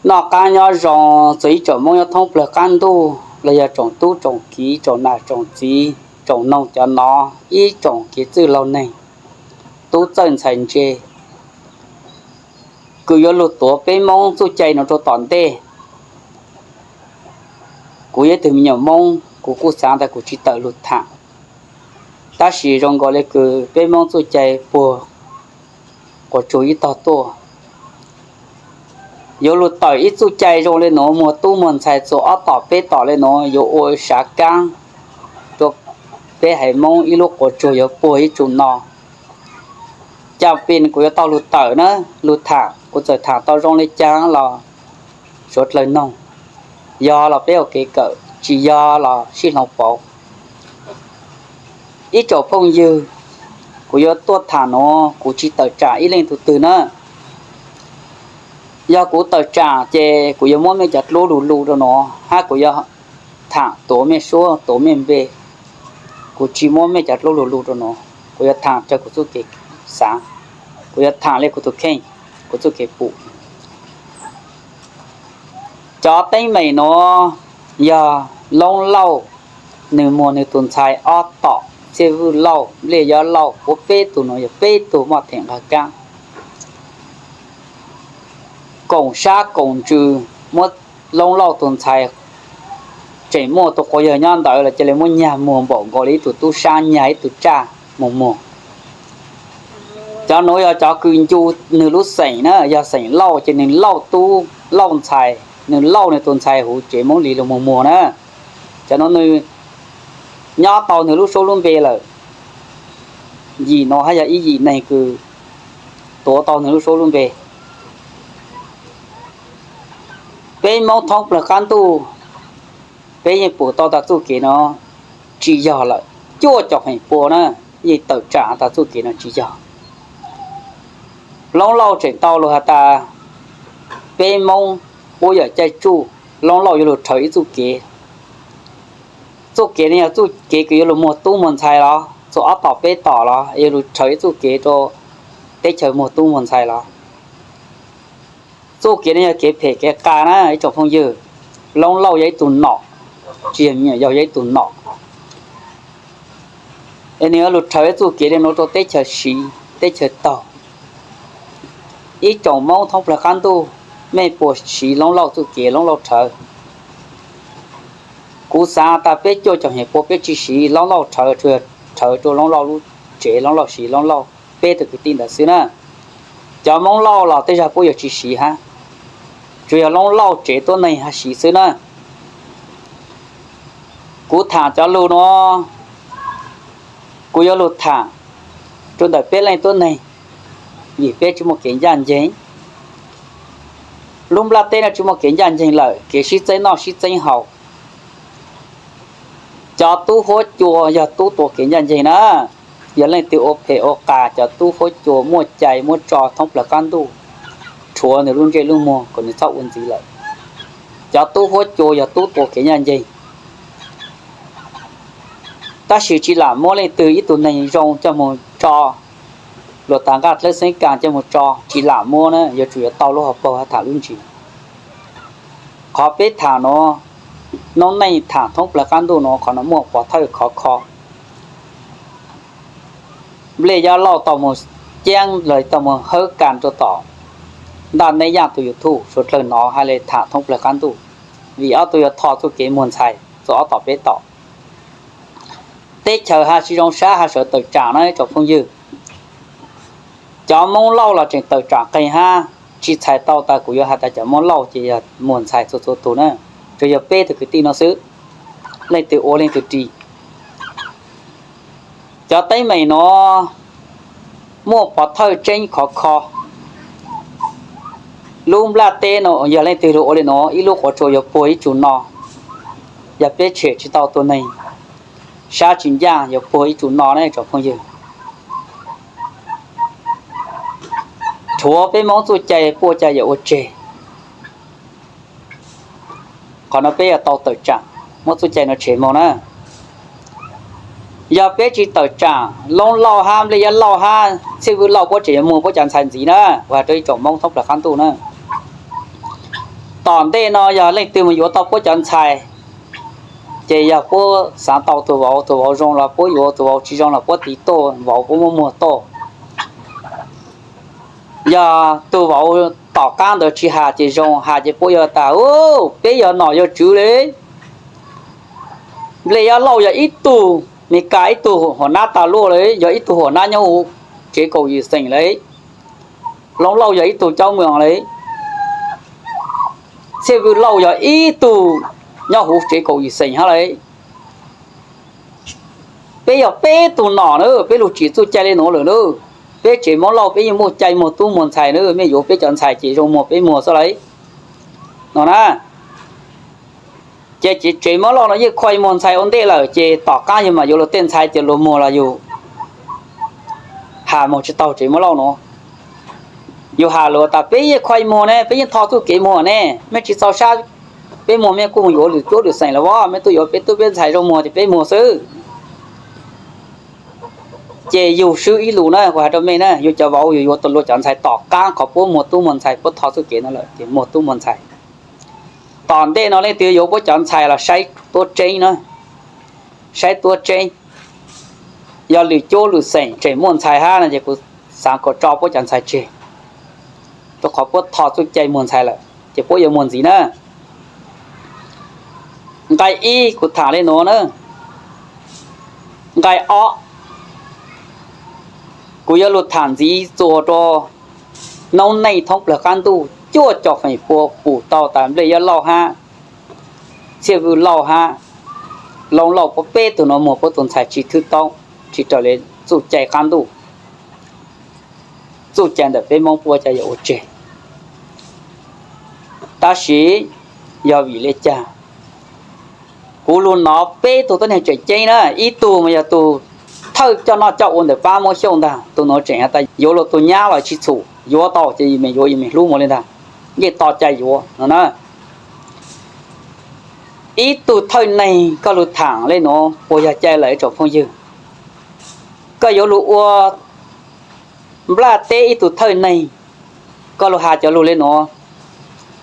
Noj qab nyob zoo txog ib tsoom Hmoob nyob thoob plawg qab ntuj los yog tsoom tub tsoom kiv, tsoom nam tsoom txiv, tsoom noog cov nov, ib tsoom kev txwj laug neeg, tub txawj ntxhais ntse, kws yuav lug tuav peb Hmoob txuj cai no rua tom ntej. Kuv yog ib tug me nyuam Hmoob, kuv kuj xaav tas kuv tsis tawm lug tham, tab sis zoo nkaus le kws peb Hmoob txuj cai puag quas tsuag ib tog tuaj, yuav lug tawm ib txuj cai zoo le nuav muag tub muag ntxhais txug ob tom peb tom le nuav yuav ua sav kaab rua peb haiv Hmoob ib lub quas tsuag yuav puag ib tsu no. Cam pes kuv yuav tau lug tawm na, lug tham, kuv txawm tham tau zoo le caag los suav dlawg noog, yog los peb ua kev kawm, tsis yog los sib hloov pauv. Ib tsoom phooj ywg, kuv yuav tuaj tham nuav kuv tsis tawm tsaam ib leej tug twg na. Yog kuv tawm tsaam ces kuv yuav muab mej cov dlub lug lu rua nuav hab kuv yuav tham tuav mej suab tuav mej npe. Kuv tsis muab mej cov dlub lug lu rua nuav, kuv yuav tham raws kuv txuj kev xaav, kuv yuav tham le kuv tug kheej, kuv txuj kev pum. Cov teeb meem nuav yog Loob Lauj, nwg muag nwg tug ntxhais ob tom, Txhiaj Vwj Lauj, Npliaj Yob Lauj, puab peb tug nuav yog peb tug moj them nqag kaab, koom sab koom ntsws muab Loob Lauj tug ntxhais, tseem muaj tug quas yawg nyob ntawd los ca le muab nyag muag npaum nkaus le ib tug tub sab nyag ib tug tsaj moog muag. Cov nuav yog cov kws ncu nwg lub xeem na, yog xeem Lauj ces nwg Lauj tub Lauj ntxhais, nwg Lauj nwg tug ntxhais huv tsev Moob Lis lug moog muag na. Cov nuav nwg nyob tau nwg lub suab lub npe lawm, yim nuav hab yog ib yim neeg kws tuav tau nwg lub suab lub npe. Peb Moob thoob plawg qab ntuj, peb yeej pum tau tas txuj kev nuav tsis yog lawm, cuaj caum feem pua na, yeej tawm tsaam tas txuj kev nuav tsis yog. Loob Lauj tseem tau lug has tas peb Moob puab yawm caij tsuj, Loob Lauj yuav lug rhawv ib txuj kev. Txuj kev ne yog txuj kev kws yuav lug muag tub muag ntxhais los txug ob tom peb tom los yuav lug rhawv ib txuj kev rua teb chaws muag tub muag ntxhais los. Txuj kev ne yog kev phem kev qas na ib tsoom phooj ywg. Loob Lauj yog ib tug nom, tsis yog me nyuam yaus, yog ib tug nom. Es nwg yuav lug rhawv ib txuj kev le nuav rua teb chaws siv teb chaws taug. Ib tsoom Moob thoob plawg qab ntuj, mej puas siv Loob Lauj txuj kev Loob Lauj rhawv? Kuv xaav tas peb cuaj caum feem pua peb tsis siv Loob Lauj rhawv, tsuas yog rhawv rua Loob Lauj lub tsev, Loob Lauj siv Loob Lauj peb tug kwv tij ntawd xwb na. Cov Moob Lauj los tej zag puab yuav tsis siv hab, tsuas yog Loob Lauj tsev tuab neeg hab siv xwb na. Kuv tham cov lug nuav, kuv yuav lug tham rua ntawm peb leej tuab neeg, vim peb tsis muaj kev ncaj nceeg. Lub nplaj teb no tsis muaj kev ncaj nceeg lawm, kev sib txeeb noj sib txeeb haus. Cov tub huab cua yog tub tuav kev ncaj nceeg na. Yog leej twg ua phem ua qas, cov tub huab cua muaj cai muab tso thoob plawg qab ntuj, rhuav nwg lub ntsej lub muag kom nwg txhob ua ntxiv lawm. Cov tub huab cua yog tub tuav kev ncaj nceeg. Tab sis tsis lam muab leej twg ib tug neeg zoo coj moog tso, luas tas nqaj dlawb xeeb kas coj moog tso, tsis lam muab na, yuav tsum yuav tau lub hauv paug hab tham lub ntsis. Qhov peb tham nuav, noob neej tham thoob plawg qab ntuj nuav, qhov nuav muaj pov thawj khov kho. Nplej Yob Lauj tau moog ceeb lawm, tau moog hawb kas rua tom Ntaj Neb Yaj tug YouTube, suav dlawg nov hab le tham thoob plawg qab ntuj, vim ob tug yuav tho txuj kev muag ntxhais txug ob tom peb tom. Teb chaws hab tsis zoo sab hab sawv tawm tsaam na ib tsoom phooj ywg. Cov Moob Lauj los tseem tawm tsaam qeeg hab, tsis txhais tau tas kuv yuav has tas cov Moob Lauj ces yog muag ntxhais txhua txhua tug na, tsuas yog peb tug kwv tij no xwb, leej twg ua leej twg ris. Cov teeb meem nuav muaj pov thawj tseeb khov kho. Lub nplaj teb no yog leej twg lug ua le nuav, ib lub quav tsuas yuav puag ib tsu no. Yog peb tshem tsis tau tua neeg, sab tsis ncaaj yuav puag ib tsu no na tsoom phooj ywg. Rhuav peb Moob txuj cai puab ca yam ua tseg. Qhov no peb yuav tau tawm tsaam muab txuj cai no tshem moog na. Yog peb tsis tawm tsaam, Loob Lauj hab Nplej Yob Lauj hab Txhiaj Vwj Lauj puab tseem yuav muag puab cov ntxhais ntxiv na, has rua ib tsoom Moob thoob plawg qab ntuj na. Tom ntej no yog leej twg mus yuav tau puab cov ntxhais, ces yog puab xaav tau tug vauv, tug vauv zoo los puab yuav, tug vauv tsi zoo los puab tiv tuaj, vauv puab muab muag tuaj. Yog tug vauv tom qaab ntawd tsi has ces zoo, has ces puab yuav tas, u, peb yog nom yog tswv le. Nplej Yob Lauj yog ib tug, Mes Kas ib tug huam nab tas luaj le, yog ib tug huam nab nyob huv tsev kaum yim xeem le. Loob Lauj yog ib tug coob moos le. Txhiaj Vwj Lauj yog ib tug nyob huv tsev kaum yim xeem hab le. Peb yog peb tug nom na, peb lug tsim txuj cai le nuav lawm na. Peb tsev Moob Lauj peb yeej muaj cai muag tub muag ntxhais na, mej yuav peb cov ntxhais ces zoo muag peb muag xwb lauj. No na, ces tsev Moob Lauj no yeej khuam muag ntxhais ua ntej lawm, ces tom qaab yug mam yuav luag tej ntxhais ces luag muag los yug has muag tsi taug tsev Moob Lauj no. Yug has luag tas peb yeej khuam muag ne, peb yeej tho txuj kev muag ne, mej tsi txaus sab, peb muag mej kuj mus yuav lwm cuab lwm xeem lawm, mej tuaj yuav peb tub peb ntxhais zoo muag ces peb muag xwb. Ces yug swb ib lus na, kuv has rau mej na, yug cov vauv yug yuav tau luag cov ntxhais tom qaab qhov puab muag tub muag ntxhais, puab tho txuj kev no lawm ces muag tub muag ntxhais. Tom ntej no leej twg yuav puab cov ntxhais los saib tuab tseeb na, saib tuab tseeb. Yog lwm cuab lwm xeem tseem muaj ntxhais hab no ces kuv xaav kom tso puab cov ntxhais tseg, rau qhov puab tho txuj cai muag ntxhais lawm ces puab yuav muag ntxiv na. Nqai ib kuv thaam le nuav na. Nqai ob, kuv yuav lug thaam ntxiv txuas rua noob neej thoob plawg qaab ntuj cuaj caum feem pua pum tau tas Nplej Yob Lauj hab Txhiaj Vwj Lauj hab Loob Lauj puab peb tug nuav muag puab tug ntxhais tsi thwb toob, tsi raws le txuj cai qaab ntuj, txuj cai ntawm peb Moob puab cov yuav ua tseg. Tab sis yog vim le caag? Kuv lug nov peb tug tuab neeg tseem ceeb na, ib tug mas yog tug thawj coj noj coj ua ntawm paab Moob Xyooj ntag, tug nuav tseem has tas yuav luag tug nyab los tsi txhum, yuav tau ces yus mej yuav yus mej hlub mus le ntag, yeej tos cai yuav no na. Ib tug thawj neeg koj lug thaam le nuav puas yog cai lawm tsoom phooj ywg? Koj yuav lug ua nplaj teb ib tug thawj neeg, koj lug has cov lug le nuav,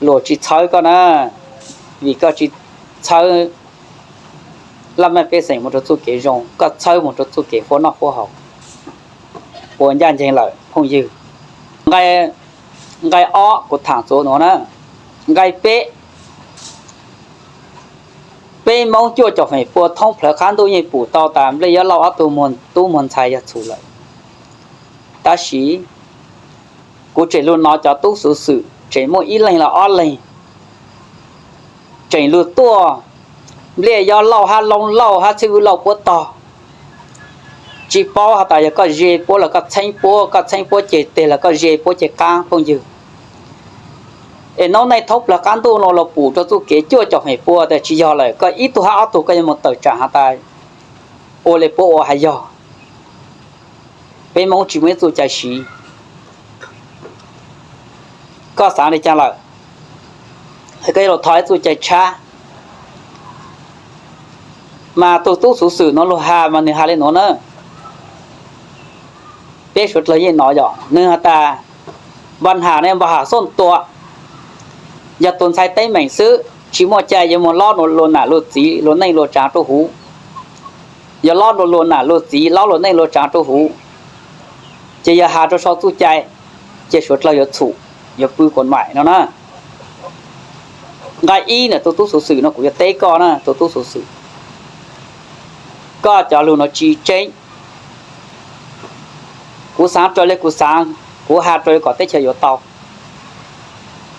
luag tsi txhawb koj na, vim koj tsi txhawb laj mej pej xeem mus rua txuj kev zoo, koj txhawb mus rua txuj kev huab noj huab haus, puas ncaj nceeg lawm phooj ywg? Nqai ob kuv thaam txuas nuav na. Nqai peb, peb Moob cuaj caum feem pua thoob plawg qaab ntuj yeej pum tau tas Nplej Yob Lauj ob tug muag tub muag ntxhais yog txhum lawm. Tab sis kuv tseem lug nov cov tub xuv xwm tseem muaj ib leeg los ob leeg tseem lug tuaj Nplej Yob Lauj hab Loob Lauj hab Txhiaj Vwj Lauj puab tog. Tsi paub has tas yog koj ze puab los koj txheeb puab, koj txheeb puab ceg teg los koj ze puab ceg qaab phooj ywg. Es noob neej thoob plawg qaab ntuj nuav los pum rua txuj kev cuaj caum feem pua tas tsi yog lawm, koj ib tug hab ob tug koj yuav mus tawm tsaam has tas ua le puab ua hab yog. Peb Moob tsi muaj ib txuj cai siv. Koj xaav le caag lawm? Koj yuav lug thov ib txuj cai tshab. Mas tug tub xuv xwm nuav lug has mas nwg has le nuav na. Peb suav dlawg yeej nov yom, nwg has tas npa has ne npa has xoob tua, yog tug ntxhais teeb meem xwb, tsi muaj cai yuav moog lob luag nam luag txiv luag neej luag tsaav rua huv. Yog lob luag luag nam luag txiv lob luag neej luag tsaav rua huv, ces yog has rua sau txuj cai, ces suav dlawg yuav txhum, yuav pw kuas maim no na. Nqai ib na, tug tub xuv xwm no kuv yuav teb koj na, tug tub xuv xwm, koj cov lug nuav tsi tseeb. Kuv xaav raws le kuv xaav, kuv has raws le kom teb chaws yuav tau.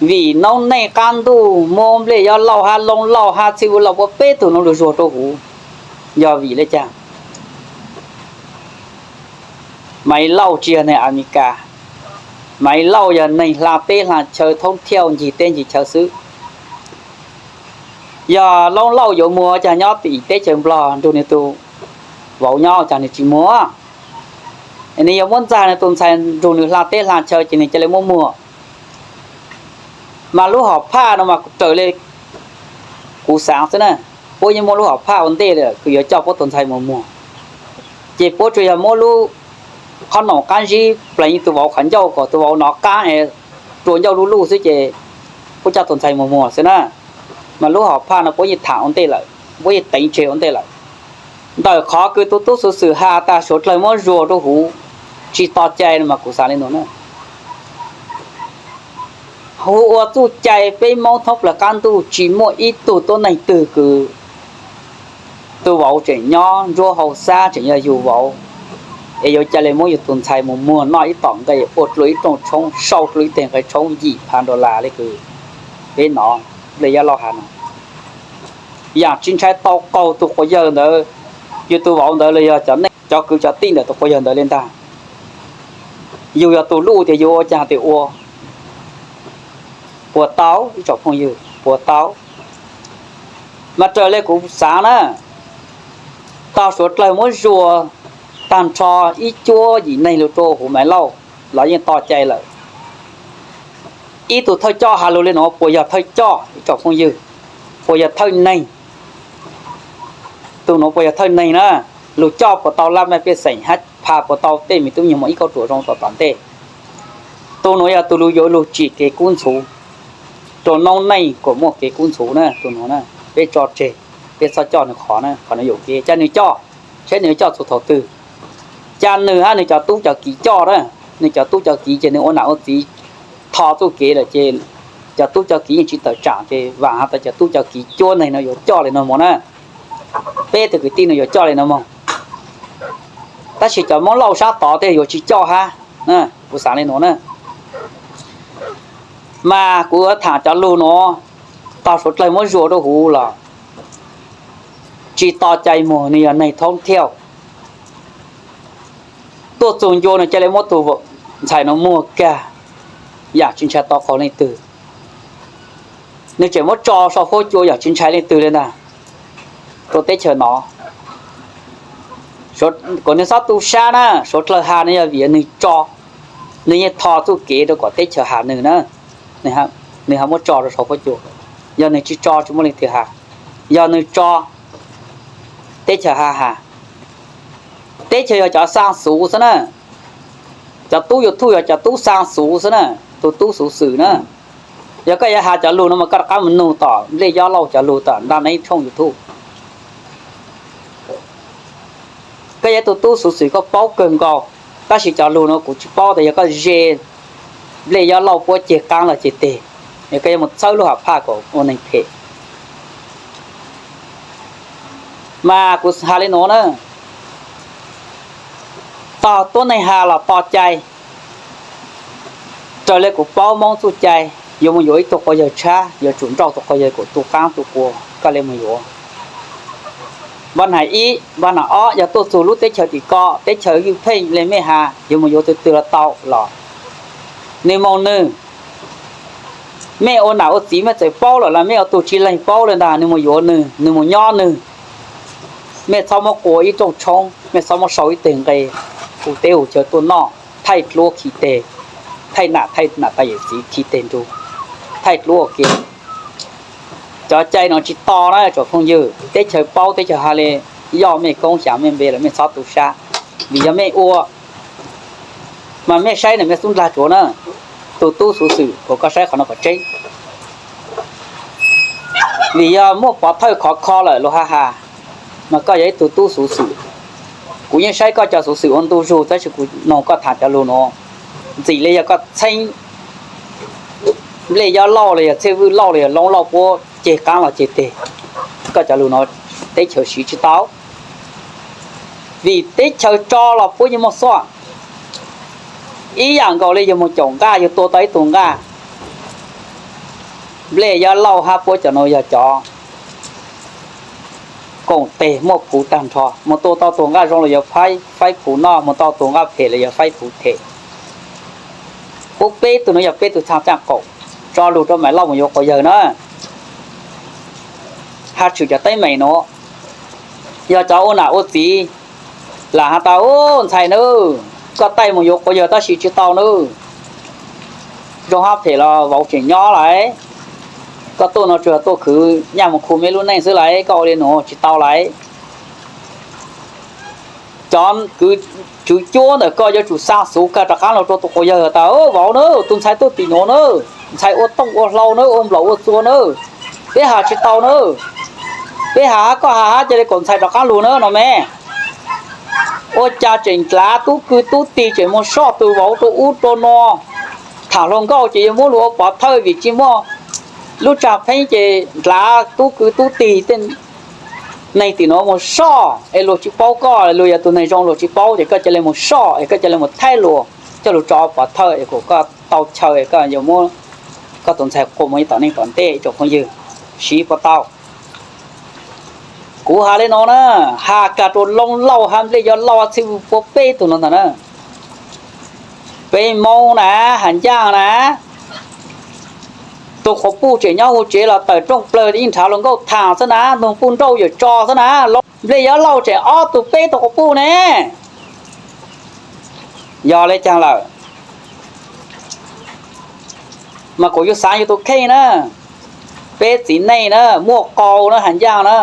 Vim noob neej qaab ntuj muab Nplej Yob Lauj hab Loob Lauj hab Txhiaj Vwj Lauj puab peb tug nuav lug zuag rua huv, yog vim le caag? Maiv Lauj tsi yog neeg Amelikas, Maiv Lauj yog neeg hla teb hla chaw thoob thiaj ncig teb ncig chaw xwb. Yog Loob Lauj yuav muag caag nyob tim teb chaws Nplog nrug nwg tug vauv nyob caag nwg tsi muag. Nwg yuav muab ntxag nwg tug ntxhais nrug nwg hla teb hla chaw ces nwg ca le muab muag. Mas lub hom phaj no mas raws le kuv xaav xwb na, puab yeej muaj lub hom phaj ua ntej lawm kws yuav coj puab tug ntxhais mus muag. Ces puab tsuas yog muab lub qhob noom qaab zib pleev tug vauv qhov ncauj kom tug vauv nov qaab es rua ncauj luj luj xwb ces puab Kuv coj tus ntxhais mus muag xwb na, mas lub hom phaj no puab yeej tham ua ntej lawm, puab yeej teev tseg ua ntej lawm. Ntawm qhov kws tus tub xuv xwm has tas suav dlawg muab zuag rau huv, tsis tos cai no mas kuv xav li no na. Huv ua txuj cai peb Moob thoob plawg qab ntuj tsis muaj ib tug tuab neeg twg kws tus vauv tseem nyob ntsuab hauv xab tseem yog yug vauv, es yuav ca le muab yug tus ntxhais mus muag noj ib tom nqe, ua dlua ib rooj tshoob, sau dlua ib teg nqe tshoob yim phav dollar le kws peb nov Nplej Yab Lauj has no. Yaam tsis ntshai tau qaug tus quas yawg ntawd, yug tus vauv ntawd los yog cov neej cov kwv cov tij ntawm tus quas yawg ntawd le ntag. Yug yog tus luj tias yuav ua cas tias ua, puas tau ib tsoom phooj ywg, puas tau? Mas raws le kuv xav na, tog suav dlawg muab zuag tag nrho ib cuab yim neeg lug rau huv Maiv Lauj los yeej tos cai lawm. Ib tug thawj coj has lug le nuav puas yog thawj coj ib tsoom phooj ywg, puas yog thawj neeg? Tus nuav puas yog thawj neeg na? Lug coj puas tau laj mej pej xeem hab pha puas tau tej me tub me nyuam ib kauj ruam zoo tom tom ntej? Tus nuav yog tus lug yuav lug tsim kev kub ntxhuv rau noob neej kuas muaj kev kub ntxhuv na. Tus nuav na, peb tso tseg, peb txhob coj nwg qhov na, qhov nuav yuam kev. Ca nwg coj, saib nwg yuav coj txug thaum twg. Ca nwg hab nwg cov tub cov kiv coj na. Nwg cov tub cov kiv ces nwg ua nam ua txiv tho txuj kev lawm ces cov tub cov kiv yeej tsis tawm tsaam ces vaam has tas cov tub cov kiv cuab neeg no yuav coj le nuav moog na. Peb tug kwv tij no yuav coj le nuav moog. Tab sis cov Moob Lauj sab tod tej yuav tsis coj hab. Kuv xaav le nuav na. Mas kuv yuav thaam cov lug nuav, tog suav dlawg muab zuag rau huv los tsis tos cai muag, nwg yog neeg thoob thiauj. Tuaj txug ncua nwg ca le muab tug ntxhais nuav muag kag, yaam tsis ntshai tau qaug leej twg. Nwg tseem muab tso sau huab cua yaam tsis ntshai leej twg le ntag. Rau teb chaws no, kuas nwg txhob tu sab na, suav dlawg has nwg yog vim nwg tso, nwg yeej tho txuj kev rau kom teb chaws has nwg na. Nwg ha muab tso rau sau huab cua, yog nwg tsis tso tsis muaj leej twg has. Yog nwg tso, teb chaws ha has. Teb chaws yog cov xaa xuv xwb na. Cov tub YouTube yog cov tub xaa xuv xwb na. Tus tub xuv xwm na, yog koj yuav has cov lug nuav mas koj rov qab mus nug tom Nplej Yob Lauj cov lug tom ntaj neeb tshooj YouTube. Koj yog ib tug tub xuv xwm koj paub kawg nkaus, tab sis cov lug nuav kuv tsis paub tas yog koj ze Nplej Yob Lauj puab ceg qaab los ceg teg, yog koj yuav mus txhawb lub hom phaj kom ua neeg phem. Mas kuv has le nuav na, tog tuab neeg has los tos cai. Raws le kuv paub Moob txuj cai, yuav mus yuav ib tug quas yawg tshab, yuav tsum nrauj tus quas yawg kom tu qaab tu quas koj le mus yuav. Npaj na ib, npaj na ob, yog tuaj txug lub teb chaws tim ko, teb chaws ywj pheej le mej has, yuav mus yuav tug twg los tau los, nwg moog nwg. Mej ua nam ua txiv mej txawm paub lawm los mej ua tug tsis leeg paub le ntag, nwg mus yuav nwg, nwg mus nyob nwg. Mej txhob muab qua ib rooj tshoob, mej txhob muab sau ib teg nqe hu teb hu chaw tuaj noj, thaij dluab khi teg, thaij nam thaij nam tais yawm txiv khi teg nrug, thaij dluab ua ke. Cov cai no tsis to na tsoom phooj ywg, teb chaws paub teb chaws has le, yog mej koob xyaav mej npe los mej txhob tu sab, vim yog mej ua mas mej saib nwg mej xub ndlag tsuav na. Tus tub xuv xwm kuas koj saib qhov no kom tseeb, vim yog muaj pov thawj khov kho lawm luag ha has, mas koj yog ib tug tub xuv xwm. Kuv yeej saib koj cov xuv xwm ua ntu zug tab sis kuv noog koj tham cov lug nuav ntxim le yog koj txheeb Nplej Yob Lauj los yog Txhiaj Vwj Lauj los yog Loob Lauj puab ceg qaab los ceg teg. Koj cov lug nuav teb chaws siv tsis tau, vim teb chaws tso los puab yeej muaj xuaj. Ib yam nkaus le yug mus caum nqaj yug tua tau ib tug nqaj, Nplej Yob Lauj hab puab cov nuav yog cov koom teg muaj phuv tag nrho, mus tua tau tug nqaj zoo los yog faib phuv noj, mus tau tug nqaj phem los yog faib phuv them. Puab peb tug nuav yog peb tug txha caaj qaum, tso lug rau Maiv Lauj mus yuav quas yawg na. Has tshwm cov teeb meem nuav, yog cov ua nam ua txiv lam has tas, u, ntxhais nawb, koj taij mus yuav quas yawg tab sis tsis tau nawb. Zoo hab phem los vauv tseem nyob lawm, koj tuaj no tsuas tuaj khwv nyaj mus khu mej lub neej xwb lawm, koj ua li nuav tsis tau lawm. Cov kwv tswv cuab ntawm koj yuav tsum xaa xuv kag rov qaab lug rau tus quas yawg tas, vauv na, tus ntxhais tuaj tim nuav na, Ntxhais ua tooj ua hlau na, ua nplaum ua txua na, peb has tsis tau na. Peb has hab koj has hab ca le kom ntxhais rov qaab lug na no me. Ua cas tseem ndlav tub kwv tub tij tseem moog soj tug vauv rua ub rua no, tham hluas nkauj ces yuav muab lug ua pov thawj vim tsi muaj lub tsaag pheeb ces ndlav tub kwv tub tij tej neeg tim nuav moog soj es luag tsis paub koj, luag yog tug neeg zoo luag tsis paub ces koj ca le moog soj es koj ca le moog thaij luag coj lug tso pov thawj es kom koj tau chaw es koj yuav muab koj tus ntxhais quas moog ib tom neej tom ntej ib tsoom phooj ywg, siv puas tau? Kuv has le nuav na, has kag rua Loob Lauj hab Nplej Yob Lauj txhij puab peb tug nuav ntag na. Peb Moob na, has ncaaj na, tug quas puj tseem nyob huv tsev los tawm rooj plawg yeej nrhav hluas nkauj tham xwb na, nug puj nrauj yawm tso xwb na. Nplej Yob Lauj tseem ob tug peb tug quas puj ne. Yog le caag lawm mas kuv yuav xaav yug tug kheej na, peb txiv neej na, muaj qau na, has ncaaj na,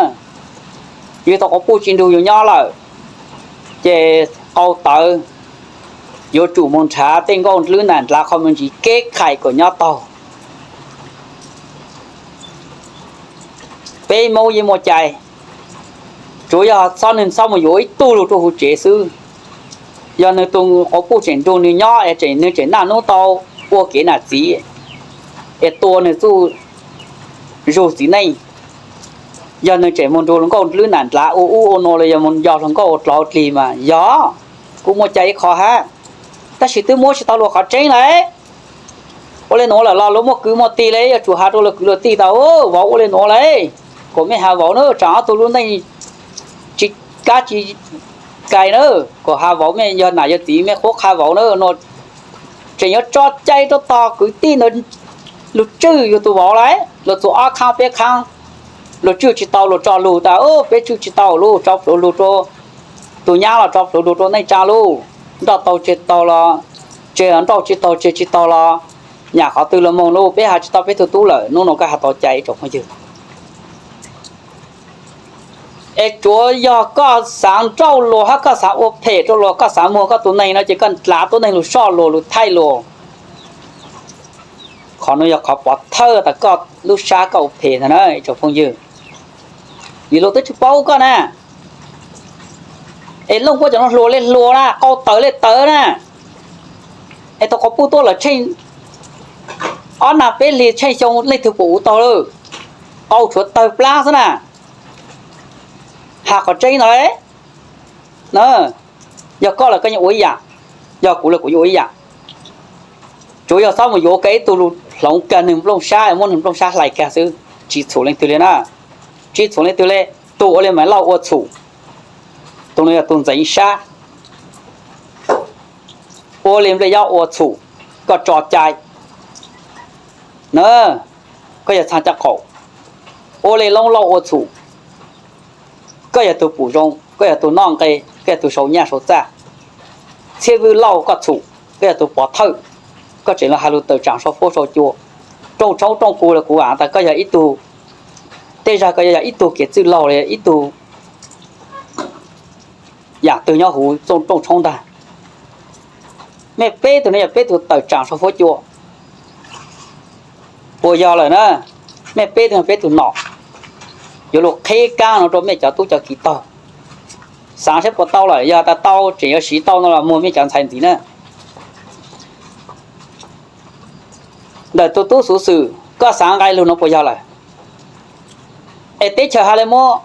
yug tug quas puj tsis nrug yug nyob lawm, ces qau tawv, yuav tsum moog nrhav tej nkauj ntlwb nam ndlav qhov me ntsis kev khais kom nyob taug. Peb Moob yeej muaj cai, tsuav yog xob nwg xob mus yuav ib tug lug rua huv tsev xwb. Yog nwg tug quas puj tseem nrug nwg nyob es tseem nwg tseem naj nub tau ua kev nam txiv es tua nwg txuj zug txiv neej, yog nwg tseem moog nrug hluas nkauj ntlwb nam ndlav ua ub ua nuav los yog moog nco hluas nkauj ua dlov dlig mas yog kuj muaj cai ib qho hab, tab sis twb muab tsis tau luag qhov tseeb lawm. Ua le nuav lawm los luag muaj kwv muaj tij le, yuav tsum has rua luag kwv luag tij tas, vauv ua le nuav le, kom mej has vauv na, tsaam ob tug lub neej tsis kab tsis kais na, kom has vauv, mej yog nam yog txiv mej qhuab qha vauv na no. Tseem yuav tso cai rua tog kwv tij ntawd, luag tswj yug tug vauv lawm, luag txug ob khaab peb khaab, luag tswj tsis tau, luag tso lug tas, peb tswj tsis tau, luag tso plhuav lug rua tug nyab los tso plhuav lug rua neej tsaa lug, nrauj taug tseg taug los tseg, nrauj tsis taug tseg tsis taug los nyam qhov twg los moog lug, peb has tsis tau peb tug tub lawm. Nub nua koj has tau cai ib tsoom phooj ywg. Es tsuav yog koj xaav nrauj luag hab koj xaav ua phem rua luag, koj xaav muag koj tug neeg no ces koj ndlav tuab neeg lug soj luag lug thaij luag. Qhov nuav yog qhov pov thawj tas koj lub sab koj ua phem ntag na ib tsoom phooj ywg. Vim luag twb tsis paub koj na. Es Looj Puab cov nuav hluas le hluas na, qau tawv le tawv na. Es tug quas puj tuaj lawm tsheej ob nag peb hlis tsheej xyoo leej twg puas ua taug lawm? Qau tshuav tawg plab xwb na. Has qhov tseeb ntag. Yog koj lawm koj yeej ua ib yam, yog kuv lawm kuv yeej ua ib yam. Tsuav yog xob mus yuav kag ib tug lug hloov kag nwg nplooj sab, muab nwg nplooj sab hlais kag xwb, tsis txhum leej twg li na. Tsis txhum leej twg li. Tug ua li Maiv Lauj ua txhum, tug nuav yog tug ntxeev sab. Ua li Nplej Yob ua txhum, koj tso cai na, koj yog txhaa caj qaum. Ua li Loob Lauj ua txhum, koj yog tug pum zoo, koj yog tug noj nqe, koj yog tug sau nyaj sau txaj. Txhiab Vwj Lauj koj txhum, koj yog tug pov thawj, koj tseem los has lug tawm tsaam sau fuab sau cua. Rooj tshoob rooj kug los kuv vaam tas koj yog ib tug, tej zag koj yog ib tug kev txwj laug los yog ib tug yam twg nyob huv rooj tshoob ntag. Mej peb tug no yog peb tug tawm tsaam sau fuab cua. Puas yog lawm na? Mej peb tug no peb tug nom, yuav lug qheb kaab no rua mej cov tub cov kiv taug. Xaav saib puas tau lawm, yog tas tau tseem yuav siv tau no los muag mej cov ntxhais ntxiv na. Ntawm tug tub xuv xwm koj xaav nqai lug no puas yog lawm? Es teb chaws has le muab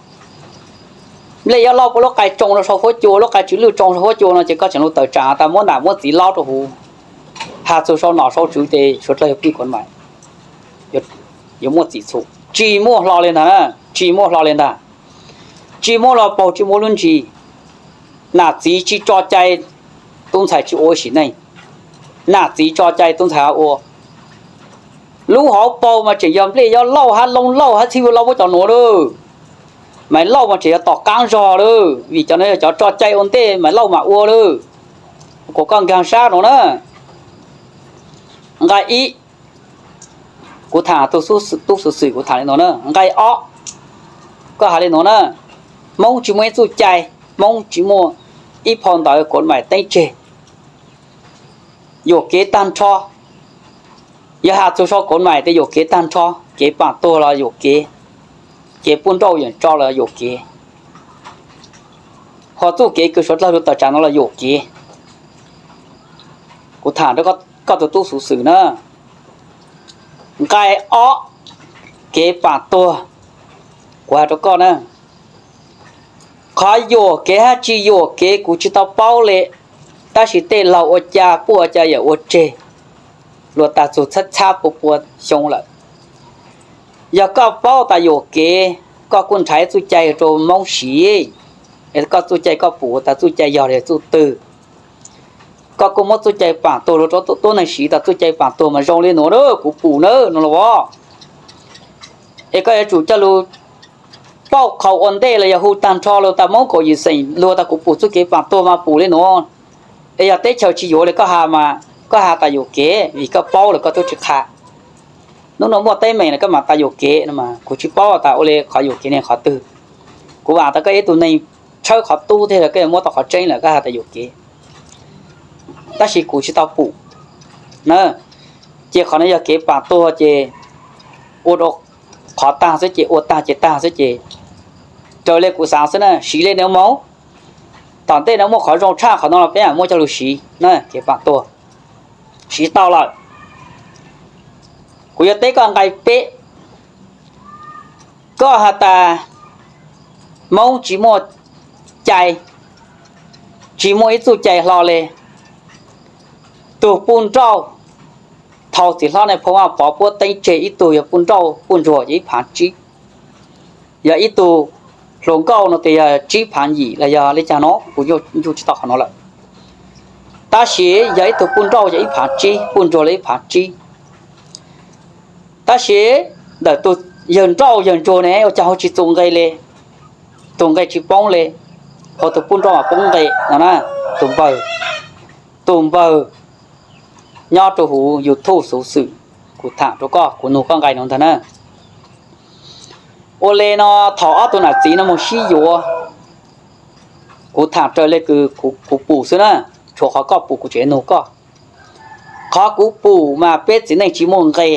Nplej Yob Lauj puab lub qai tsoo rua sau fuab cua, lub qai Tswv Lwj tsoo sau fuab cua no ces koj tseem lug tawm tsaam tas muab nam muab txiv lob rua huv, has txug sau nom sau tswv ces suav dlawg yog pwj kuv maim, yuav muaj txim txhum. Tsis muaj hlo li ntag, tsis muaj hlo li ntag. Tsis muaj lo paug tsis muaj lub ntsis. Nam txiv tsis tso cai, tub ntxhais tsis ua ib sim neej. Nam txiv tso cai tub ntxhais ho ua. Lub hauv paug mas tseem yog Nplej Yob Lauj hab Loob Lauj hab Txhiv Vwj Lauj puab cov nuav lawm. Maiv Lauj mas tseem yog tom qaab zog lawm, vim cov nuav yog cov tso cai ua ntej Maiv Lauj mam ua lawm. Kuas koj nkaag sab nuav na. Nqai ib, kuv tham tug tub xuv xwm kuv tham le nuav na. Nqai ob, koj has le nuav na. Hmoob tsis muaj ib txuj cai, Hmoob tsis muaj ib phau ntawv kuv maim teeb tseg. Yuam kev tag nrho. Yog has txug sau kauv maim tes yuam kev tag nrho, kev paam tuag los yuam kev, kev puj nrauj yuam tso los yuam kev, ho txuj kev kws suav dlawg lug tawm tsaam no los yuam kev. Kuv tham rua koj tug tub xuv xwm na. Nqai ob, kev paam tuag. Kuv has rua koj na, qhov yuam kev hab tsi yuam kev kuv tsi tau paub le, tab sis tej laug ua ca puj ua ca yawm ua tseg, luag tag txug txhab txhab pua pua xyoo lawm. Yog koj paub tas yuam kev, koj kuj nrhav txuj cai rua Moob siv, koj txuj cai koj pum tas txuj cai yog le txuj twg. Koj kuj muab txuj cai paam tuag lug rua tuab neeg siv tas txuj cai paam tuag mas zoo le nuav, kuv pum na no los as. Es koj yuav tsum coj lug pauj qhau ua ntej los yog hu tag nrho lug tas Moob kaum yim xeem luag tas kuv pum txuj kev paam tuag mas pum le nuav. Es yog teb chaws tsi yuav le koj has mas koj has tas yuam kev vim koj paub lawm koj tub tsi qha. Nub nua muaj teeb meem no koj mam tas yuam kev no mas kuv tsi paub tas ua le qhov yuam kev ne qhov twg. Kuv vaam tas koj yog ib tug neeg tshawb qhov tub thiab koj yuav muab tau qhov tseeb lawm koj has tas yuam kev, tab sis kuv tsi tau pum na. Ces qhov no yog kev paam tuag ces ua rau qhov tag xwb ces ua tag ces tag xwb ces raws le kuv xaav xwb na, siv le nuav moog. Tom ntej no muaj qhov zoo tshaj qhov no los peb mam muab coj lug siv na, kev paam tuag. Siv tau lawm, kuv yuav teb koj nqai peb. Koj has tas Moob tsis muaj cai, tsis muaj ib txuj cai hlo le. Tug puj nrauj, thaus txiv hlob Nais Phoo Vaj Pov puab teeb tseg ib tug yog puj nrauj puj ntsuag ces ib phaav tsib, yog ib tug hluas nkauj no tes yog tsib phaav yim los yog le caag no, kuv yuj tsis tau qhov no lawm. Tab sis yog ib tug puj nrauj yog ib phaav tsib, puj ntsuag los ib phaav tsib. Tab sis ntawm tus yawg nrauj yawg ntsuag ne ua caag ho tsis txu nqe le, tug nqe tsis poob le, ho tug puj nrauj mas poob nqe no na. Tus npawg, tus npawg nyob rua huv YouTube xuv xwm, kuv tham rua koj, kuv nug koj nqai nuav ntag na. Ua le no thaum ob tug nam txiv no moog sib yuav, kuv tham raws le kws kuv pum xwb na, tshuav qhov koj pum kuv tseem nug koj. Qhov kuv pum mas peb txiv neej tsis muaj nqe.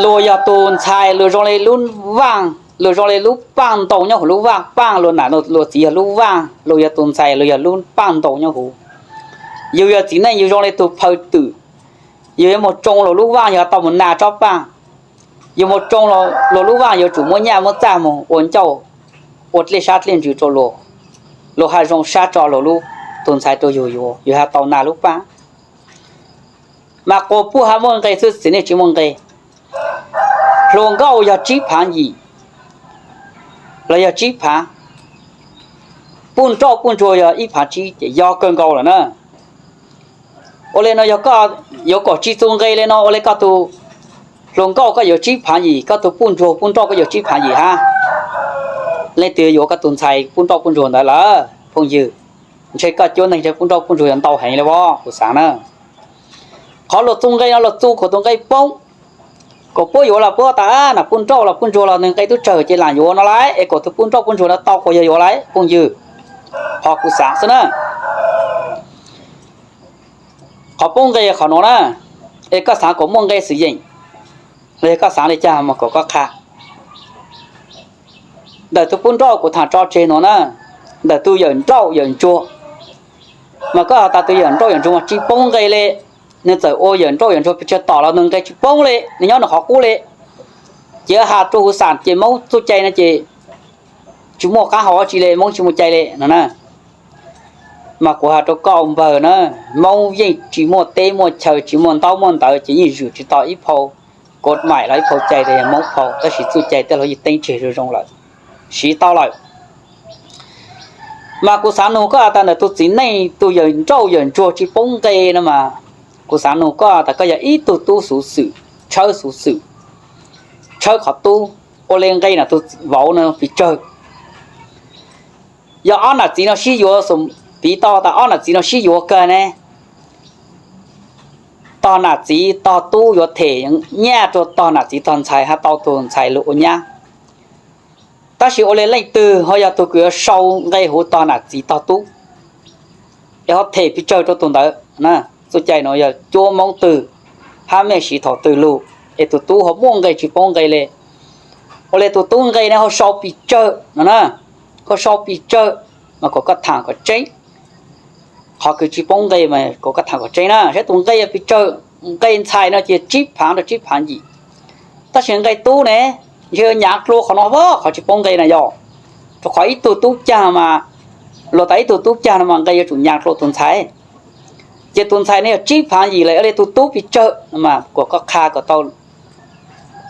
Luag yog tus ntxhais luag zoo le lub vaaj, luag zoo le lub paaj ntoo nyob huv lub vaaj paaj, luag nam luag txiv yog lub vaaj, luag yog tus ntxhais luag yog lub paaj ntoo nyob huv. Yug yog txiv neej yug zoo le tug phaw twm, yug yuav moog tsoo luag lub vaaj yog tau moog nas tsob paaj. Yug moog tsoo luag lub vaaj yuav tsum muab nyaj muab txaj moog ua ncauj, ua dlej sab dlej ntsws rua luag, luag haj zoo sab tso luag lub, tus ntxhais rua yug yuav, yug haj tau nas lub paaj. Mas quas puj haj muaj nqe xwb, txiv neej tsis muaj nqe. Hluas nkauj yog tsib phaav yim los yog tsib phaav, puj nrauj puj ntsuag yog ib phaav tsib ces yog kawg nkaus lawm na. Ua le no yog koj yuav kom tsis txu nqe le no ua le koj tug hluas nkauj koj yuav tsib phaav yim, koj tug puj ntsuag puj nrauj koj yuav tsib phaav yim hab. Leej twg yuav koj tug ntxhais puj nrauj puj ntsuag ntawd lawm phooj ywg? Ntshe koj cuab neeg ntshe puj nrauj puj ntsuag yuav ntau heev le as, kuv xaav na. Qhov luag txu nqe no luag txu kom tus nqe poob, kom puab yuav los puab tas na puj nrauj los puj ntsuag los nwg nqe tub tsawg ces lam yuav no lauj, es kom tug puj nrauj puj ntsuag no tau quas yog yuav lauj phooj ywg. Ho kuv xaav xwb na. Qhov poob nqe qhov nuav na, es koj xaav kom muaj nqe xwm yeem, los yog koj xaav le caag mas kom koj qha. Ntawm tug puj nrauj kuv tham tso tseg nuav na, ntawm tug yawm nrauj yawm ntsuag, mas koj has tas tug yawm nrauj yawm ntsuag mas tsis poob nqe le. Nwg txawm ua yawm nrauj yawm ntsuag pes tsawg tom los nwg nqe tsis poob le, nwg nyob nwg qhov qub le. Ces has rua huv xam ces Moob txuj cai no ces tsis muaj qaab hau dab tsi le, Moob tsis muaj cai le no na. Mas kuv has rua koj npawg na, Moob yeej tsis muaj teb muaj chaw, tsis muaj ntaub muaj ntawv ces yeej zwm tsis tau ib phau kod maim los ib phau cai, yog Moob phau, tab sis txuj cai tej laug yeej teeb tseg zoo zoo lawm, siv tau lawm. Mas kuv xaav nug koj tas ntawm tug txiv neej tug yawm nrauj yawm ntsuag tsis poob nqe no mas, kuv xaav nug koj tas koj yog ib tug tub xuv xwm, tshawb xuv xwm, tshawb qhov tub, ua le nqe nam tug vauv no pes tsawg? Yog ob nam txiv no sib yuav, piv tau tas ob nam txiv no sib yuav kawg ne, tog nam txiv tog tub yuav them nyaj rua tog nam txiv tog ntxhais hab tau tug ntxhais lug ua nyab. Tab sis ua le leej twg ho yog tug kws yuav sau nqe huv tog nam txiv tog tub, es ho them pes tsawg rua tug ntawd? Txuj cai nuav yog cuab Moob twg? hab mej siv thaum twg lug, es tug tub ho muaj nqe tsi poob nqe le. Ua le tug tub nqe ne ho sau pes tsawg no na, ho sau pes tsawg, mas kuas koj tham kom tseeb. Qhov kws tsi poob nqe mas kuas koj tham kom tseeb na, saib tug nqe pes tsawg. Nqe ntxhais no ces tsib phaav rua tsib phaav yim, tab sis nqe tub ne, ntshe yuav nyav dlua qhov no, qhov tsi poob nqe na yog, rua qhov ib tug tub cag mas, luag tas ib tug tub cag no mas nqe yuav tsum nyav dlua tug ntxhais. Ces tug ntxhais ne yog tsib phaav yim le, ua le tug tub pes tsawg no mas kuas koj qha kom tau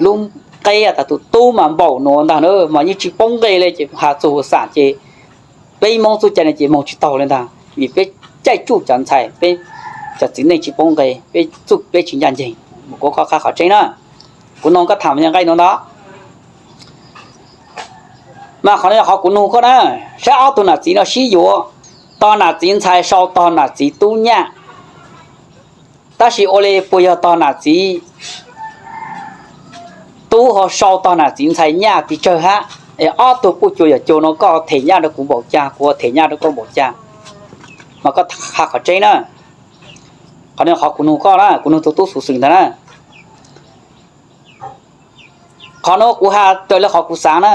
lub qeb tas tug tub mas npaum nuav ntag na, mas yeej tsi poob nqe le, ces has txug huv xam ces peb Moob txuj cai no ces moog tsi taug le ntag, vim peb caij tsuj cov ntxhais, peb cov txiv neej tsi poob nqe, peb txuj peb tsi ncaj nceeg. Kuv qha qhov tseeb na, kuv noog koj tham nqe nuav ntag. Mas qhov no yog qhov kuv nug koj na, saib ob tug nam txiv no sib yuav, tog nam txiv ntxhais sau tog nam txiv tub nyaj, tab sis ua le puas yog tog nam txiv tub ho sau tog nam txiv ntxhais nyaj pes tsawg hab? Es ob tug puj cua yam cua no koj them nyaj rua kuv npaum cas, kuv ho them nyaj rua koj npaum cas, mas koj qha qhov tseeb na. Qhov no qhov kuv nug koj na, kuv nug tug tub xuv xwm ntag na. Qhov nuav kuv has raws le qhov kuv xaav na.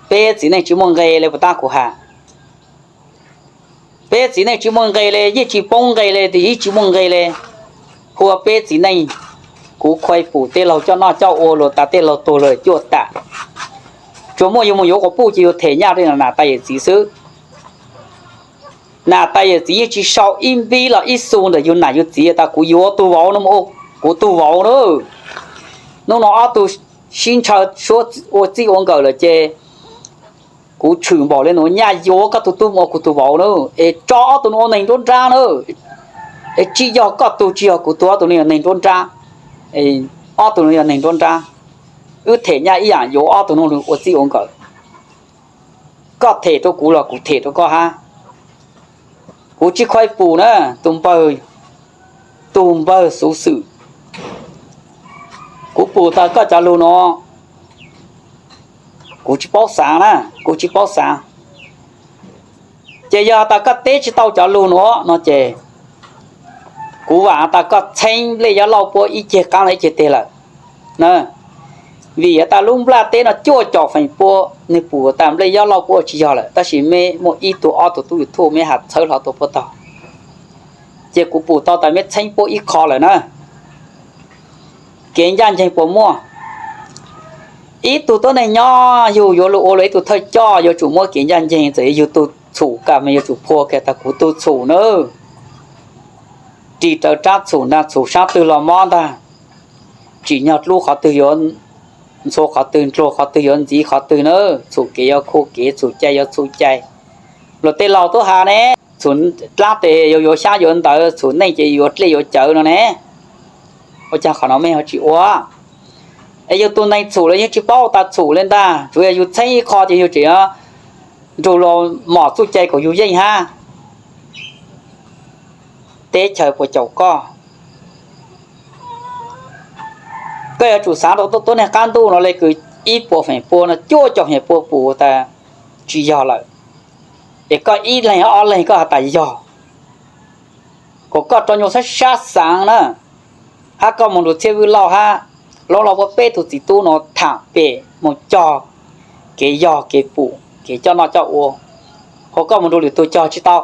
Peb txiv neej tsi muaj nqe le puas tab kuv has. Peb txiv neej tsi muaj nqe le, yeej tsi poob nqe le, yeej tsi muaj nqe le. Hu ua peb txiv neej, kuv khuai pum tej laug coj noj coj ua, luag tas tej laug tuag luag cuaj tam. Tsuas muaj yug moog yuav quas puj ces yug them nyaj rua nam tais yawm txiv xwb. Nam tais yawm txiv yeej tsi sau ib npib los ib xu ntawm yug nam yug txiv tas kuv yuav tug vauv no ua kuv tug vauv na. Nub no ob tug sib ntshaw suab ua txij ua nkawm lawm ces kuv tshwm npaum le nuav nyaj yuav koj tug tub ua kuv tug vauv na, es tso ob tug nuav ua neeg nruab nrab na. Es tsi yog koj tug tsi yog kuv tug, ob tug nuav yog neeg nruab nrab, ob tug nuav yog neeg nruab nrab. Wb them nyaj ib yaam yuav ob tug nuav ua txij ua nkawm. Koj them rua kuv los kuv them rua koj hab. Kuv tsi khuai pum na, tus npawg, tus npawg xuv xwm. Kuv pum tas koj cov lug nuav, kuv tsi paub xaav na, kuv tsi paub xaav. Ces yog tas koj teb tsi tau cov lug nuav no ces kuv vaam tas koj txheeb nplej yob lauj puab ib ceg qaab los ib ceg teg lawm. Vim tas lub nplaj teb no cuaj caum feem pua nwg pum tas nplej yob lauj puab tsi yog lawm, tab sis meb muaj ib tug ob tug tub YouTube meb has txhawb hlo tuaj puab tog. Ces kuv pum tau tas meb txheeb puab ib qho lawm na. Kev ncaj nceeg puas muaj? Ib tug tuab neeg nyob yug yuav lug ua luag ib tug thawj coj yuav tsum muab kev ncaj nceeg, txawm yog yug tug txhum kam mas yuav tsum phua kiag tas kuv tug txhum na. Ris raws rab txhum nraag txhum sab twg los mob ntag. Tsim nyog dlub qhov twg yuav ntxhua qhov twg, ntxhua qhov twg yuav ntxiv qhov twg na. Txhum kev yuav khu kev, txhum cai yuav txhua cai. Luag tej laug tub has ne, txhum dlaab tes yuav yuav xyaab yuav ntawv, txhum neej ces yuav dlej yuav cawv no ne. Ua caag qhov no mej ho tsis ua? Es yug tug neeg txhum los yeej tsis paub tas txhum le ntag, tsuav yog yug txheeb ib qho ces yug tseem nrug luag mom txuj cai kom yug yeej hab. Teb chaws puas caum koj? Koj yuav tsum xaav rau tuab neeg qaab ntuj no le kws ib puas feem pua no cuaj caum feem pua pum tas tsis yog lawm, es koj ib leeg ob leeg koj has tas yog, kom koj rov nyuas sab sab xaav na, hab koj moog nrug Txhiaj Vwj Lauj hab Loob Lauj puab peb tug txiv tub no tham pem moog cog kev yog kev pum kev coj noj coj ua, ho koj moog nrug lwm tug cog tsis tau.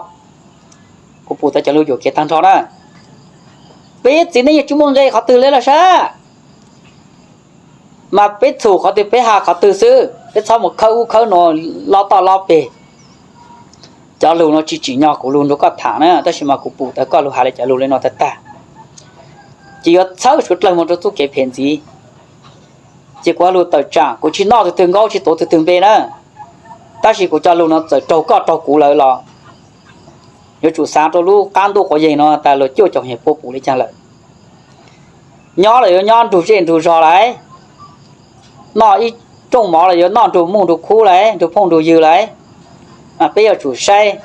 Kuv pum tas cov lug yuam kev taag nrho na. Peb txiv neej yeej tsis muaj nqe qhov twg le los sab, mas peb txhum qhov twg peb has qhov twg xwb, peb txhob mus khawb ub khawb nuav lob toj lob peg. Cov lug no tsis tsim nyog kuv lug nrug koj tham na, tab sis mas kuv pum tas koj lug has le cov lug le no tag tag, ces yuav txhawb suav dlawg moog rua txuj kev phem ntxiv. Ces kuv lug tawm tsaam, kuv tsis noj tug twg nkaub tsis tuav tug twg npe na, tab sis kuv cov lug no txawm raug koj raug kuv lawm los yuav tsum xaav rau lub qaab ntuj quav yeeg no tas luag cuaj caum feem pua pum le caag lawm. Nyob los yuav nyob nrug zej nrug zog lawm, noj ib rooj mov los yuav noj nrug muj nrug khub lawm, nrug phooj nrug ywg lawm. Mas peb yuav tsum saib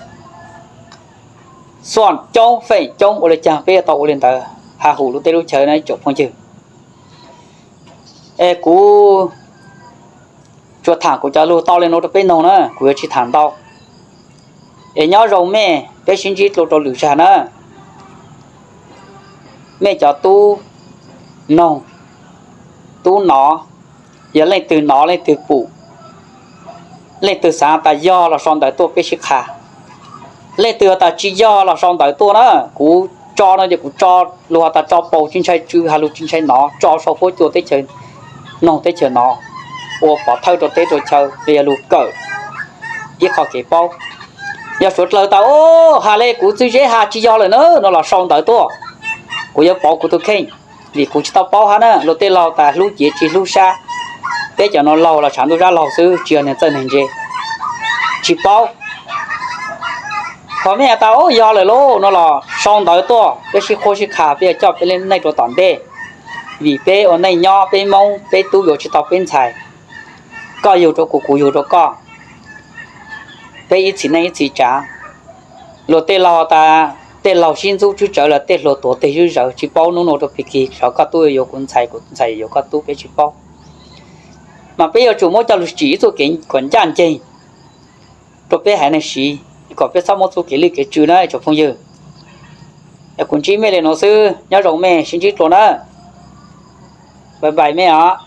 xuam coob feem coob ua le caag peb yuav tau ua le ntawd has hum lub teb lub chaw na ib tsoom phooj ywg. Es kuv tsuas tham kuv cov lug tau le nuav rau peb noog na, kuv yuav tsis tham ntau. Es nyob zoo mej, peb sib ntsib dlua rau lwm zag na. mej cov tub noog, tub nov, yog leej twg nov leej twg pum, leej twg xaav tas yog los sau ntawv tuaj peb sib qha. Leej twg has tas tsis yog los sau ntawv tuaj na, kuv tso no ces kuv tso lug has tas tso paus tsis ntshai tsw, has lug tsis ntshai nov, tso sau huab cua teb chaws noog teb chaws nov, ua pov thawj rua teb rua chaw, yog lug kawm ib qho kev paub. Yog suav dlawg tas, o, has le kuv txwv zeb has tsis yog lawm na no los sau ntawv tuaj, kuv yuav pauv kuv tug kheej, vim kuv tsis tau paub hab na. Luag tej laug tas hlub cev tsis hlub sab, peb cov nuav laug los tshav ntuj zab laug xwb, tsis yog neeg txawj neeg ntse, tsis paub. Ho mej has tas, o, yog lawm lauj no los sau ntawv tuaj, peb sib qhuab sib qha, peb yuav coj peb lub neej rua tom ntej. Vim peb ua neej nyob, peb Moob peb tub yuav tsis tau peb ntxhais, koj yug rua kuv, kuv yug rua koj, peb ib txhis neej ib txhis tsav. Luag tej laug tas, tej laug sib ntxub tswb tsawv los tej hluas tuav teg zwb zawv, tsis paub nub nua rua pig kig, xyov koj tub yuav kuv ntxhais, kuv ntxhais yuav koj tub, peb tsis paub. Mas peb yuav tsum muab coj lug tsim ib txuj kev kom ncaj nceeg rua peb haiv neeg siv, kom peb txhob muab txuj kev lwj kev tsw na tsoom phooj ywg. Kuv ntsib mej le nuav xwb, nyob zoo mej, sib ntsib dlua na. Bye bye mej os.